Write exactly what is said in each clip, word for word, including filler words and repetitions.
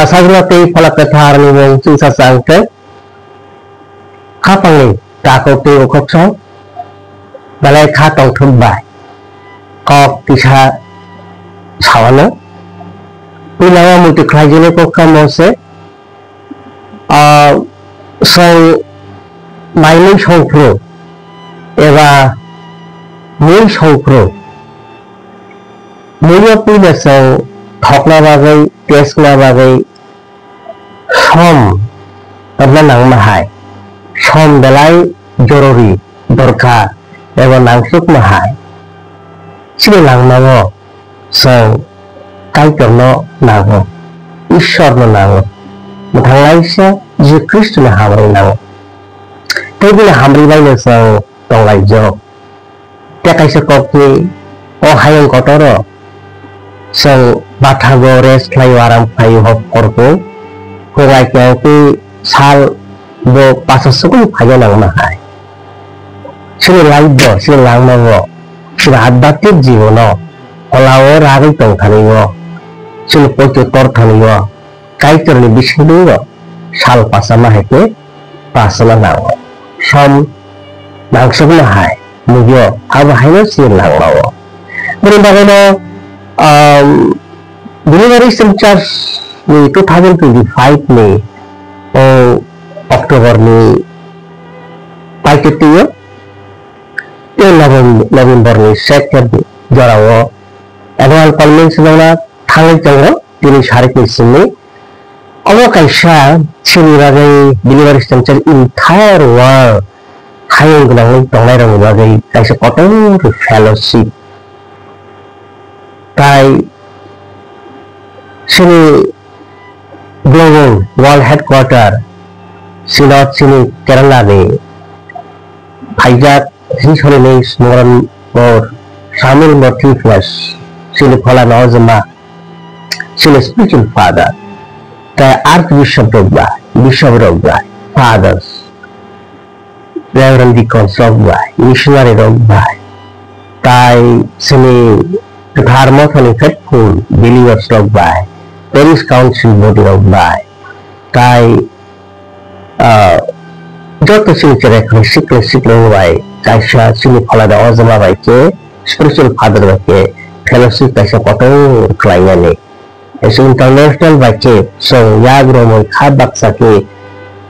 Sajla tei Phola Kwtharni mung chwngsacha wngkhe, khapangni takhuk tei ukhuksong, belai kha tongthok bai kok kisa sawano. Puila o muitu khlaijani kok kamo se, ah, chwng mainwi songphru eba mui songphru, muiyo puila chwng thokna bagwi, teskna bagwi, som torna nangma hai, som belai jorori, dorkar eba nangsukma hai. Chini langmao chwng Kaitorno nango, Ishwarno nango, mwthanglaisa Jisu Khristono hamrwi nango. Tei bini hamrwi baino chwng tonglaijak. Tei kaisa kokni o hayung kotoro chwng bathago rest khlaio, aram khlaio, hor porgo. Hwnglai khe tei sal bo paso sukung phaina nangma hai. Chini life bo, chini langma bo, chini adhyatmik jibono, pholao ragwi tongthani o, chini poito torthani o, Kaitorni bisingtwi o sal pasama hai khe pasama nango. Som nangsukma hai muiyo abo haino chini langmao. Bini bagwino, um, Believer Christian Church ni two thousand twenty-five ni o October ni paitotio tei Novem-, November ni second jorao annual convention wngna thangwi tongo tini sarikni simi. Omo kaisa chini bagwi Believer Christian Church entire world hayung gwnangwi tongnairokni bagwi kaisa kotor fellowship. Tai chini Global World Headquarter Synod chini Kerala ni phaijak His Holiness Moran Bor Shamil Mortifus chini phola nojoma chini spiritual father, tai Archbishop rok bai, Bishop rok bai, Fathers, Reverend Deacons rok bai, Missionary rok bai, tai chini kwthar mothani faithful believers rok bai, Parish Council body rok bai, tai, ah, joto chini cherai kwrwi sikla sikla bai kaisa chini phalada ojama bai khe spiritual father bai khe fellowship kaisa kotor khlainani. Kaisa international bai khe chwng yak romwi kha baksa khe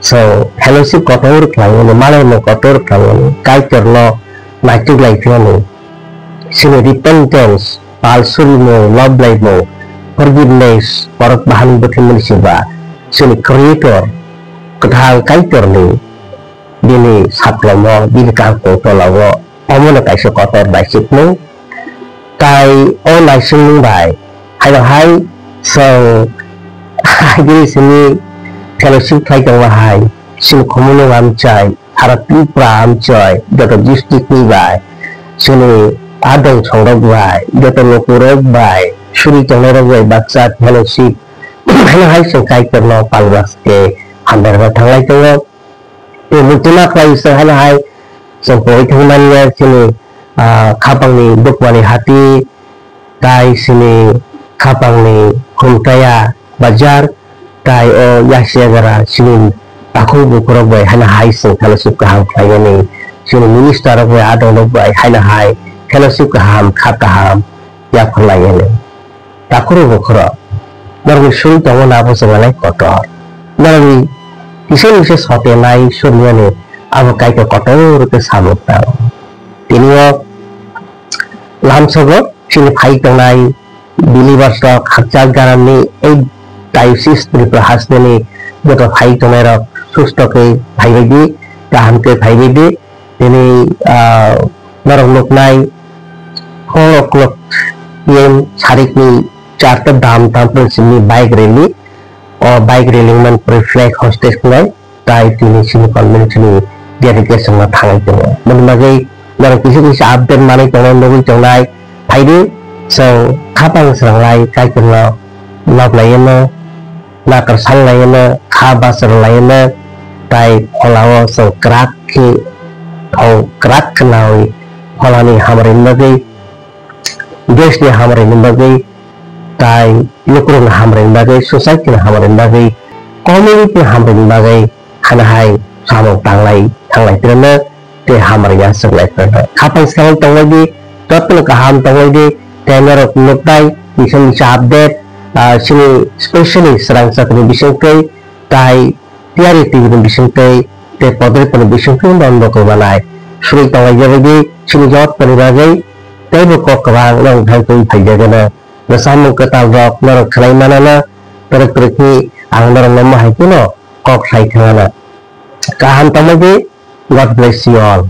chwng fellowship kotor khlaimani, malaimung kotor khlaimani, Kaitorno naituk lai phiyani. Chini repentance, pal surimung, lob laimung, forgiveness, borok bahan bwthwimani se ba chini Creator, kwthang Kaitorni bini saklomo, bini kangkung tolao omono kaisa kotor bai sikmung. Tai o naisingmung bai haino hai chwng bini simi fellowship khai tongma hai, chini Khumulwng amchai, sara Tripura amchai, joto district ni bai, chini adong songrok bai, joto lukurok bai, suri tongnairok bai baksa fellowship haino hai chwng Kaitorno palbas khe hambai rwna thanglai tongo. Tei muchungma khlai se haino hai chwng pogwi thangmani ya chini, ah, khapangni Dukmani Hati, tai chini khapangni Khumtaya Bazar, tai o Yasiyagra chini takhuk bukhurok bai haino hai chwng fellowship kaham khlaimani, chini minister rok bai adongrok bai haino hai fellowship kaham kha kaham yapharlaimani. Takhuro bukhuro, norokni suri tongo na bo chwng belai kotor. Norokni kisa kisa sote nai suriyani abo Kaitor kotor khe samung tang. Tini o lamsogo chini phai tongnai believers rok hakchal ganani ei diocese Tripura hasteni joto phai tongnai rok susto khe phaibai di, kaham khe phaibai di. Tini, ah, norok nuknai four o'clock P M sarikni charta dam tampil simi bike rally. O bike rally man pore flag hostage khlai tai tini sini convention ni dedication no thangai tongo. Mani bagwi norok kisa kisa update manwi tongo, nugwi tongnai. Phaidi chwng khapang sranglai Kaitorno lob laiwi no, nakar sal laiwi no, kha basra laiwi no, tai pholao chwng kwrak khe thong kwrak khnaui pholani hamrwini bagwi, desni hamrwini bagwi Tai lukurokni hamrwini bagwi, society-ni hamrwini bagwi, community-ni hamrwini bagwi hano hai samung tanglai thanglai phirano tei hamrwini aswk lai phirano. Khapang samung tonglaidi, jotono kaham tonglaidi, tei norok nuknai, bising bising update, ah, chini specially swrang chakrwni bisingtwi, tai T R A T V ni bisingtwi tei Podripani bisingtwi non bo kwbanai. Suri tonglaijagwi chini jottoni bagwi teibo kok kwbang nang thangtwi phaijagano. Bwsamung kwtal rok norok khlai manana, twrwk twrwk khe ang norok no mohai phano kok sai thangana. Kaham tongmadi, God bless you all.